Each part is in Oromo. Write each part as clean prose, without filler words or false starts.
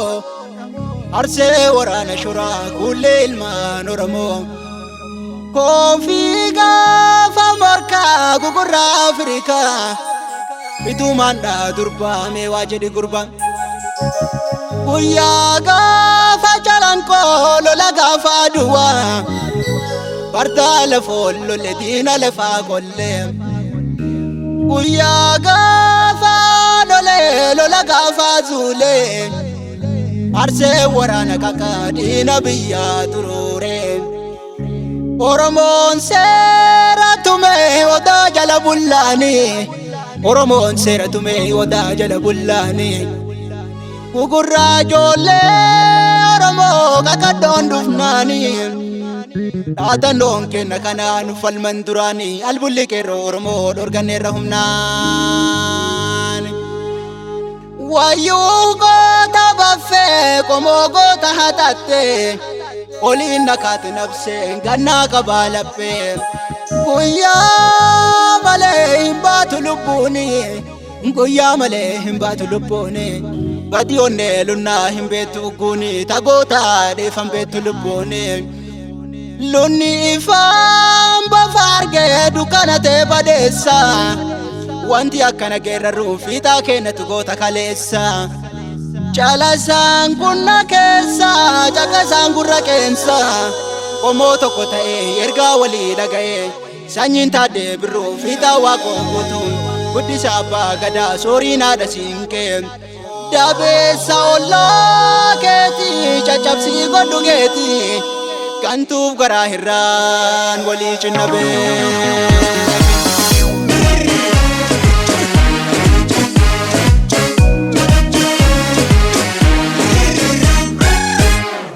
Oromoo. Arsee waraana shuraa kuullee ilmaan Oromoo. Koofii gaafa morkaa gugurraa Afrikaa. Bitumaan dhaa durbaa mee waa jedhi gurbaa. Guyyaa gaafa calanqoo lola gaafa aduwaa. Fardaa lafoon lolle diina lafaa qollee. Guyyaa gaafa lolee lola gaafa zuulee. Arsee waraana kakaa diina biyyaa turuure. Oromoon seera tumee odaa jala bullaanii. Oromoon seera tumee odaa jala bullaanii. Gugurraa ijoollee Oromoo kakadhoon dhufnaanii. Dhaadannoon kenna kanaan falman duraanii albulli qeerroo Oromoo dhorganneerra humnaan. Wayyuu goota baffee qomoo goota hatattee oliin nakaati nabsee gannaa qabaa laphee. Guyyaa malee hin baatu lubbuuni. Guyyaa malee hin baatu lubbuuni. Gadi onnee lunnaa hin beektu ugguuni. Tagoota dheefan beektu lubbuuni. Lunni ifaan bofa argee dukkana ta'e badeessa. Wanti akkana geerrarruu fiixaa keenyatu goota kaleessa. Calasaan kunna keessa caqasaan gurra qeensa. Qomoo tokko ta'ee ergaa walii dhaga'ee. Sanyiin taaddee birruu fiixaa waaqoo guutuun guddisa abbaa gadaa sooriin haadha siinqee. Dabeessa ollaa keetii caccabsii godhu keetii gantuuf garaa hirraan walii cinna beeki.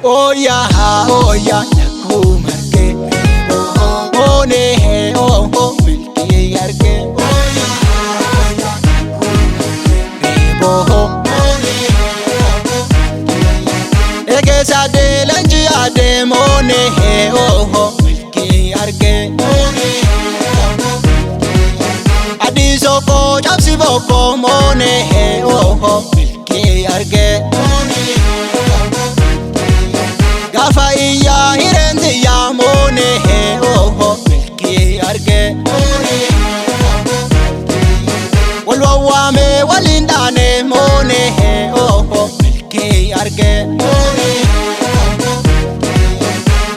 Oyaa oyaa lakkuu margee oonee oo milkii argee reeboo egeessa deelanchi adeemoonee oo milkii argee adii sokoo cabsi bokkoo moonee oo milkii argee. Gaafa iyyaa hireen xiyyaa moonee ooho milkii argee. Wal wawwaamee waliin dhaanee moonee ooho milkii argee.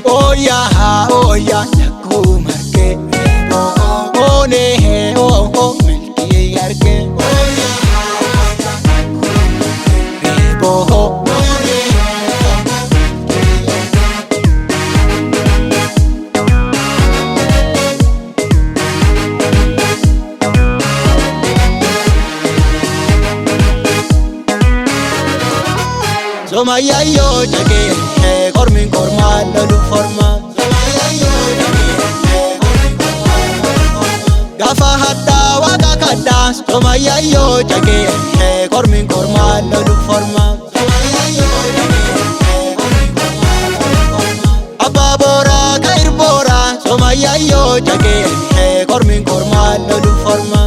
Ooyaa ooyaa lakkuu margee moonee ooho milkii argee. Reeboo. Somayayyoo jagee kormiin kormaa lolu forma. Gaafa hadhaa waaqa kadhaa somayayyoo jagee kormiin kormaa lolu forma. Abbaa booraa ka'ir booraa somayayyoo jagee kormiin kormaa lolu forma.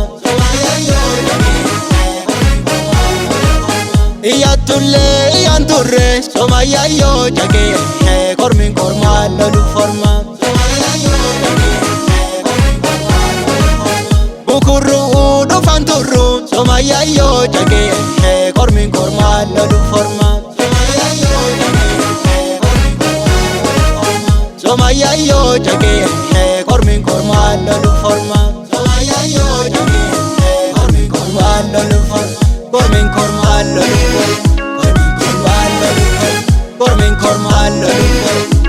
Iyyatullee iyyaan turre somayayyoo jagee kormiin kormaa lolu forma. Bukurruu dhufan turru somayayyoo jagee kormiin kormaa lolu forma. Somayayyoo jagee kormiin kormaa lolu forma. Somayayyoo jagee kormiin kormaa lolu forma. Kormiin kormaa lolu forma. Kormiin kormaa lolu forma.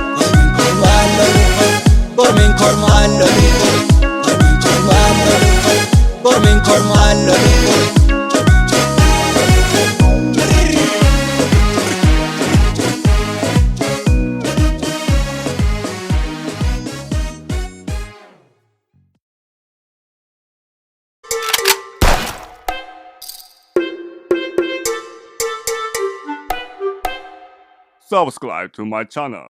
Kormiin kormaa lolu forma. Kormiin kormaa lolu forma. Kormiin kormaa lolu forma. Subscribe to my channel.